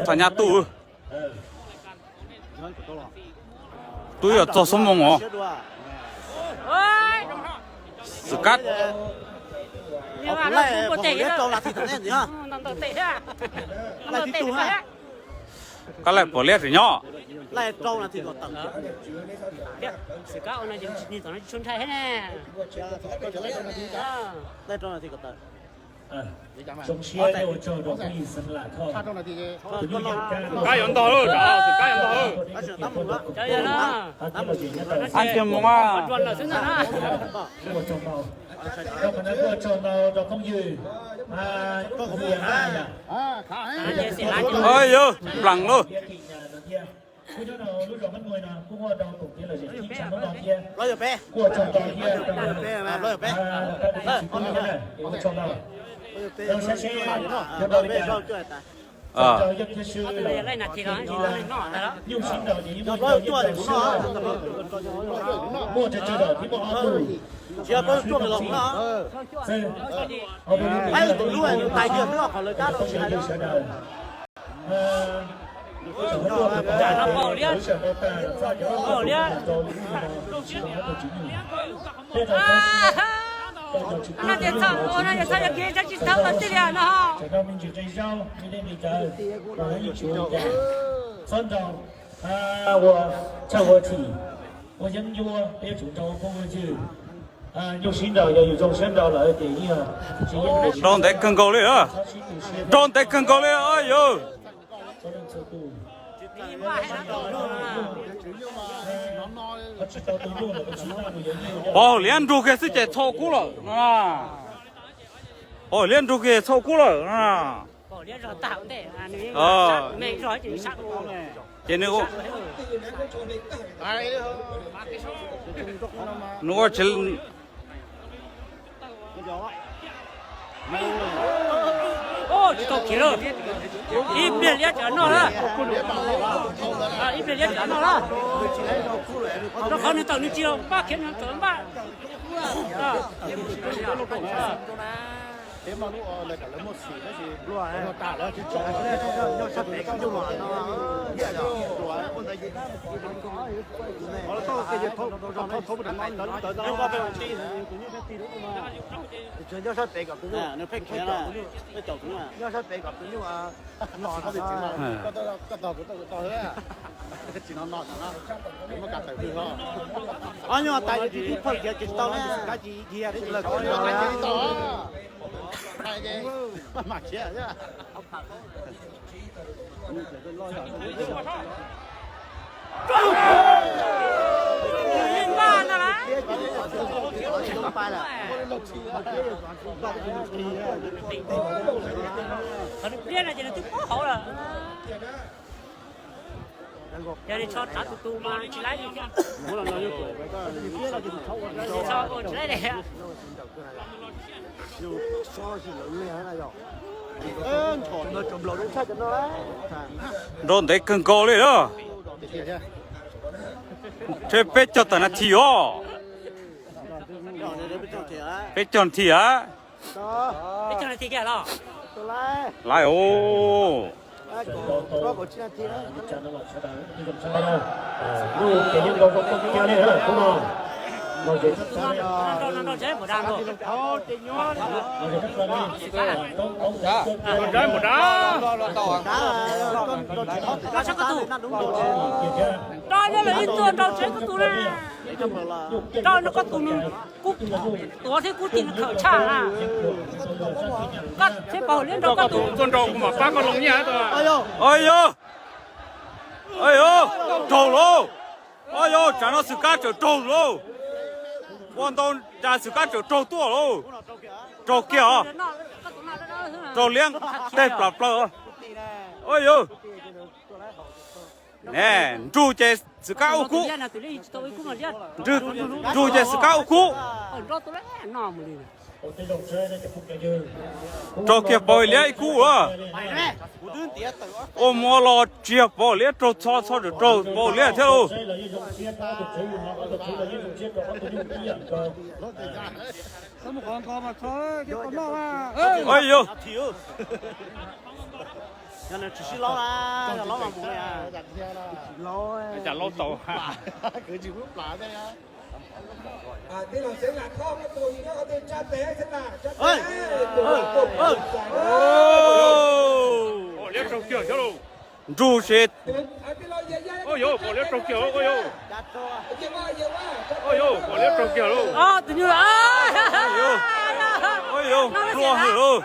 Txog nyab tub, tub yog txog xub moo os. Xwm kab, kab laij pom liab tseem nyob. Kab yuav ntog lawm, kab yuav ntog lawm. Ab, kiag mus a. Yog nplam lauj. Tsam no pom liab, pom liab. Noj tias txhaum ua no yog txhob yog kev tsis thawb los tij liam no. Txhob nrau, ua tshaj ua thim, ua yeeb ncuab peb yuav tsum nrau phooj ywg. Nyuj sib nraus yog yus zoo siab nrau lawm ces yeej. Nrau ntev kawg nkaus li, nrau ntev kawg nkaus li yog. Pov Hauv Liab nrug kiag xwb ces txhaum kub lawm no. Pov Hauv Liab nrug kiag txhaum kub lawm no. Ces nws, nws ua tsis tau khiav lawm. Ib pliag liab tseem noj lawm. Ib pliag liab tseem noj lawm. Rau qhov nws tawm nws tsis los pab khiav, nws tawm npaj. Nyob sab pem kom tus nyuj, nyob sab pem kom tus nyuj los. Koj tog kuv tog kuv tog, tsis no no no, muab kav tawm twg os. Ob nyuag tas yus tsis tib phawj kiag tsis tau ne, kav tsis dhia li lawm. Mam khiav thiab. Qhov nws pliab no ces nws twb poob hauv lawm. Yog li tso tsav tus tus mas tsis laib li thiab. Tso ua tsis laib li. Nrau ntev kawg nkaus li lawm. Tshe peb caug tawm nas this os. Peb caug nas this a. Laiv os. Rau nyob lawm ib tug rau tsev koj tus na. Rau no koj tus nws kub tuav thiab kub tim nws khawm tshaj na. Koj thiab Pov Hauv Liab nrau koj tus. Tuaj nrau kuv mam pab koj loo nyiaj. Oi yog, oi yog, raug lauj. Oi yog, tsam no Xwm Kab tseem raug lauj. Ua ntau cas Xwm Kab tseem raug tuaj lauj. Raug kiag os. Raug liab teg plam plaws. Oi yog. Ne, nrug ces Xwm Kab ua kub. Nrug ces Xwm Kab ua kub. Raug kiag Pov Liab ib kub lawm. Ua mus ua los tsis yog Pov Liab raug txho, txho tseem raug Pov Liab thiab lauj. Ua yog, cas laub tau. Pov Liab raug kiag thiab lauj. Nrug si. Pov Liab raug kiag lauj. Ua yog, plua hwm lauj.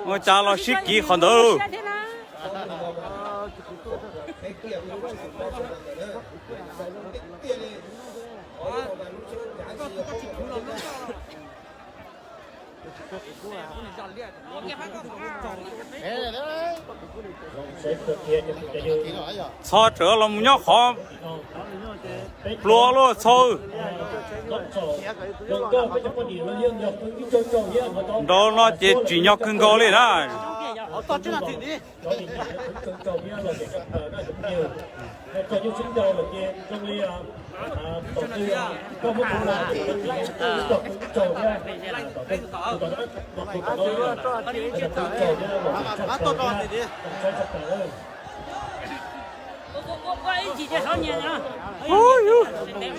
Ua cas los sib kiv qhov ntawd lauj. Txho tseem los mus nyob qhov plua lauj txho. Nraud no ces tsim nyog kawg nkaus li na.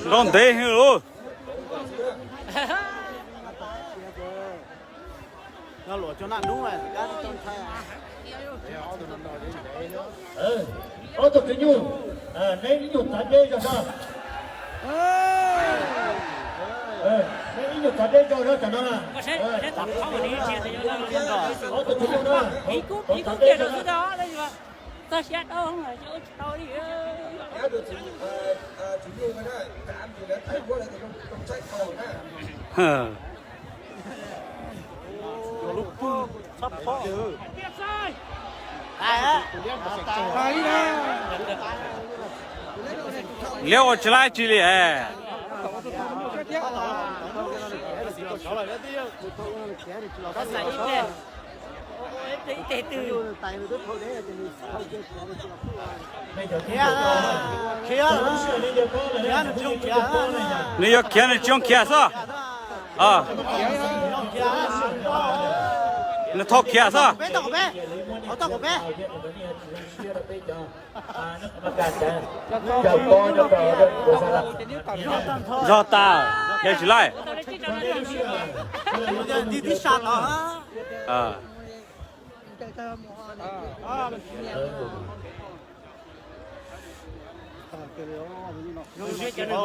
Nrau ntev heev lauj. Ob tug kwv nyuj, neb ib nyuag txav deb zog sab. Neb ib nyuag txav deb zog sab tam no na. Ob tug kwv nyuj na, txav deb zog. Liab ua tsis laib tsi li. Nws yuav khiav nws tsis zoo khiav xwb. Nws thau khiav xwb. Zog tas, khiav tsis laij.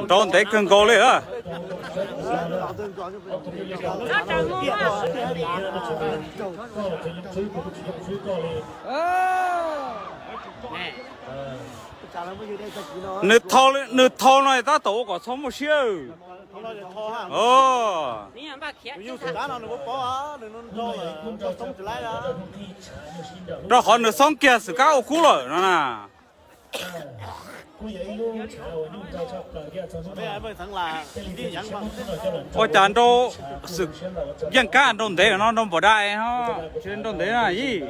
Nrau ntev kawg nkaus li a. Nws thau, nws thau no tab tom ua kom txhob muaj siab. Rau qhov nws xoob kiag xwm kab ua kub lawm no na. Ua cas nrau xwm yeej kab nrau ntev no nrau npaum dab no, tsis nrau ntev na yij.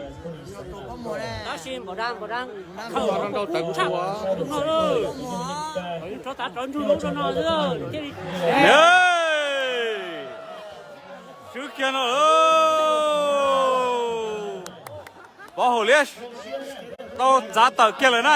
Swb kiag no. Pov Hauv Liab tau txav tawm kiag lawm na.